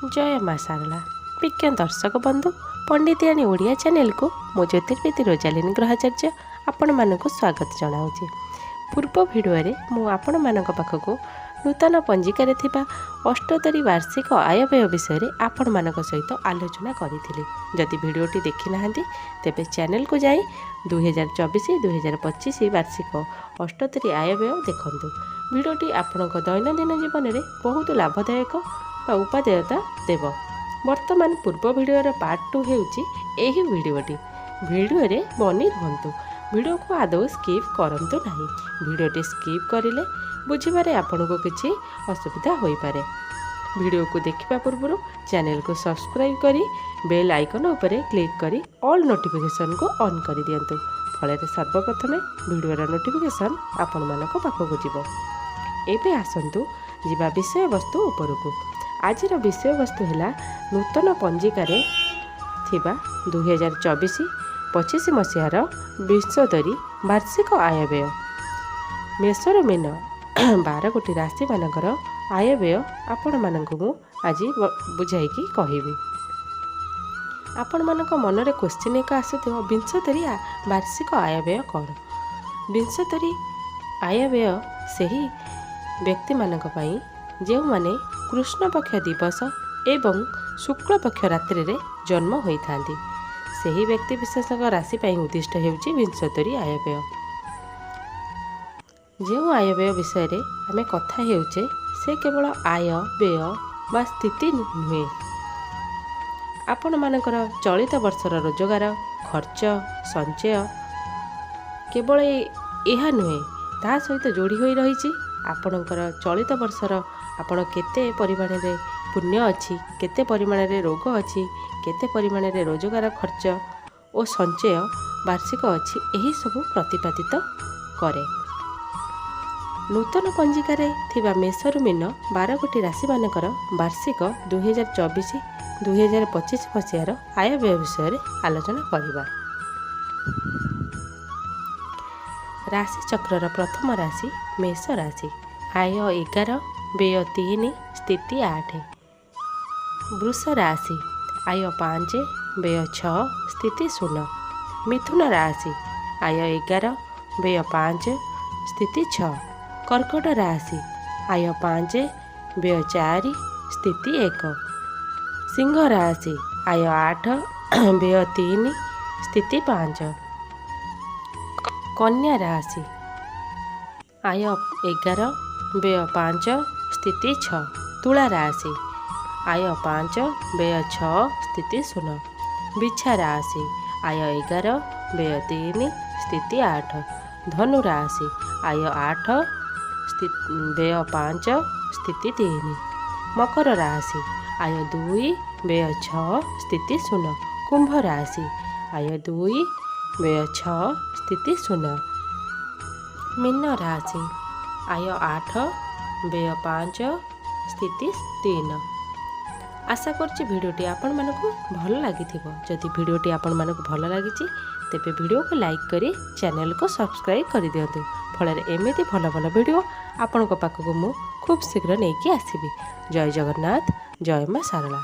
ଜୟ ମା ଶାରଳା। ବିଜ୍ଞ ଦର୍ଶକ ବନ୍ଧୁ, ପଣ୍ଡିତିଆଣୀ ଓଡ଼ିଆ ଚ୍ୟାନେଲକୁ ମୁଁ ଜ୍ୟୋତିର୍ବିଦ ରୋଜାଲିନ ଗ୍ରହାଚାର୍ଯ୍ୟ ଆପଣମାନଙ୍କୁ ସ୍ୱାଗତ ଜଣାଉଛି। ପୂର୍ବ ଭିଡ଼ିଓରେ ମୁଁ ଆପଣମାନଙ୍କ ପାଖକୁ ନୂତନ ପଞ୍ଜିକାରେ ଥିବା ଅଷ୍ଟୋତ୍ତରୀ ବାର୍ଷିକ ଆୟବ୍ୟୟ ବିଷୟରେ ଆପଣମାନଙ୍କ ସହିତ ଆଲୋଚନା କରିଥିଲି। ଯଦି ଭିଡ଼ିଓଟି ଦେଖିନାହାନ୍ତି, ତେବେ ଚ୍ୟାନେଲକୁ ଯାଇ 2024 2025 ବାର୍ଷିକ ଅଷ୍ଟୋତ୍ତରୀ ଆୟବ୍ୟୟ ଦେଖନ୍ତୁ। ଭିଡ଼ିଓଟି ଆପଣଙ୍କ ଦୈନନ୍ଦିନ ଜୀବନରେ ବହୁତ ଲାଭଦାୟକ ବା ଉପାଦେୟତା ଦେବ। ବର୍ତ୍ତମାନ ପୂର୍ବ ଭିଡ଼ିଓର ପାର୍ଟ 2 ହେଉଛି ଏହି ଭିଡ଼ିଓଟି। ଭିଡ଼ିଓରେ ବନି ରୁହନ୍ତୁ, ଭିଡ଼ିଓକୁ ଆଦୌ ସ୍କିପ୍ କରନ୍ତୁ ନାହିଁ। ଭିଡ଼ିଓଟି ସ୍କିପ୍ କରିଲେ ବୁଝିବାରେ ଆପଣଙ୍କୁ କିଛି ଅସୁବିଧା ହୋଇପାରେ। ଭିଡ଼ିଓକୁ ଦେଖିବା ପୂର୍ବରୁ ଚ୍ୟାନେଲକୁ ସବସ୍କ୍ରାଇବ୍ କରି ବେଲ୍ ଆଇକନ୍ ଉପରେ କ୍ଲିକ୍ କରି ଅଲ୍ ନୋଟିଫିକେସନ୍କୁ ଅନ୍ କରିଦିଅନ୍ତୁ। ଫଳରେ ସର୍ବପ୍ରଥମେ ଭିଡ଼ିଓର ନୋଟିଫିକେସନ୍ ଆପଣମାନଙ୍କ ପାଖକୁ ଯିବ। ଏବେ ଆସନ୍ତୁ ଯିବା ବିଷୟବସ୍ତୁ ଉପରକୁ। ଆଜିର ବିଷୟବସ୍ତୁ ହେଲା ନୂତନ ପଞ୍ଜିକାରେ ଥିବା 2024-25 ମସିହାର ବିଂଶୋତ୍ତରୀ ବାର୍ଷିକ ଆୟବ୍ୟୟ। ମେଷରୁ ମୀନ 12 ଗୋଟି ରାଶିମାନଙ୍କର ଆୟବ୍ୟୟ ଆପଣମାନଙ୍କୁ ମୁଁ ଆଜି ବୁଝାଇକି କହିବି। ଆପଣମାନଙ୍କ ମନରେ କୋଶ୍ଚିନ୍ ଏକ ଆସୁଥିବ, ବିଂଶୋତ୍ତରୀ ବାର୍ଷିକ ଆୟବ୍ୟୟ କ'ଣ? ବିଂଶୋତ୍ତରୀ ଆୟବ୍ୟୟ ସେହି ବ୍ୟକ୍ତିମାନଙ୍କ ପାଇଁ, ଯେଉଁମାନେ କୃଷ୍ଣପକ୍ଷ ଦିବସ ଏବଂ ଶୁକ୍ଳପକ୍ଷ ରାତ୍ରିରେ ଜନ୍ମ ହୋଇଥାନ୍ତି। ସେହି ବ୍ୟକ୍ତି ବିଶେଷଙ୍କ ରାଶି ପାଇଁ ଉଦ୍ଦିଷ୍ଟ ହେଉଛି ବିଂଶୋତ୍ତରୀ ଆୟବ୍ୟୟ। ଯେଉଁ ଆୟବ୍ୟୟ ବିଷୟରେ ଆମେ କଥା ହେଉଛେ, ସେ କେବଳ ଆୟ, ବ୍ୟୟ ବା ସ୍ଥିତି ନୁହେଁ, ଆପଣମାନଙ୍କର ଚଳିତ ବର୍ଷର ରୋଜଗାର, ଖର୍ଚ୍ଚ, ସଞ୍ଚୟ କେବଳ ଏହା ନୁହେଁ, ତା ସହିତ ଯୋଡ଼ି ହୋଇ ରହିଛି ଆପଣଙ୍କର ଚଳିତ ବର୍ଷର ଆପଣ କେତେ ପରିମାଣରେ ପୁଣ୍ୟ ଅଛି, କେତେ ପରିମାଣରେ ରୋଗ ଅଛି, କେତେ ପରିମାଣରେ ରୋଜଗାର, ଖର୍ଚ୍ଚ ଓ ସଞ୍ଚୟ ବାର୍ଷିକ ଅଛି, ଏହିସବୁ ପ୍ରତିପାଦିତ କରେ। ନୂତନ ପଞ୍ଜିକାରେ ଥିବା ମେଷରୁ ମୀନ 12 ଗୋଟି ରାଶିମାନଙ୍କର ବାର୍ଷିକ 2024 2025 ମସିହାର ଆୟବ୍ୟୟ ବିଷୟରେ ଆଲୋଚନା କରିବା। ରାଶିଚକ୍ରର ପ୍ରଥମ ରାଶି ମେଷ ରାଶି। ଆୟ 11, ବ୍ୟୟ 3, ସ୍ଥିତି 8। ବୃଷ ରାଶି, ଆୟ 5, ବ୍ୟୟ 6, ସ୍ଥିତି 0। ମିଥୁନ ରାଶି, ଆୟ 11, ବ୍ୟୟ 5, ସ୍ଥିତି 6। କର୍କଟ ରାଶି, ଆୟ 5, ବ୍ୟୟ 4, ସ୍ଥିତି 1। ସିଂହ ରାଶି, ଆୟ 8, ବ୍ୟୟ 3, ସ୍ଥିତି 5। କନ୍ୟା ରାଶି, ଆୟ 11, ବ୍ୟୟ 5, ସ୍ଥିତି 6। ତୁଳା ରାଶି, ଆୟ 5, ବ୍ୟୟ 6, ସ୍ଥିତି 0। ବିଛା ରାଶି, ଆୟ 11, ବ୍ୟୟ 3, ସ୍ଥିତି 8। ଧନୁ ରାଶି, ଆୟ 8, ବ୍ୟୟ 5, ସ୍ଥିତି 3। ମକର ରାଶି, ଆୟ 2, ବ୍ୟୟ 6, ସ୍ଥିତି 0। କୁମ୍ଭ ରାଶି, ଆୟ 2, ବ୍ୟୟ 6, ସ୍ଥିତି 0। ମୀନ ରାଶି, ଆୟ 8, ବ୍ୟୟ 5, ସ୍ଥିତି 3। ଆଶା କରୁଛି ଭିଡ଼ିଓଟି ଆପଣମାନଙ୍କୁ ଭଲ ଲାଗିଥିବ। ଯଦି ଭିଡ଼ିଓଟି ଆପଣମାନଙ୍କୁ ଭଲ ଲାଗିଛି, ତେବେ ଭିଡ଼ିଓକୁ ଲାଇକ୍ କରି ଚ୍ୟାନେଲକୁ ସବସ୍କ୍ରାଇବ୍ କରିଦିଅନ୍ତୁ। ଫଳରେ ଏମିତି ଭଲ ଭଲ ଭିଡ଼ିଓ ଆପଣଙ୍କ ପାଖକୁ ମୁଁ ଖୁବ୍ ଶୀଘ୍ର ନେଇକି ଆସିବି। ଜୟ ଜଗନ୍ନାଥ, ଜୟ ମା ଶାରଳା।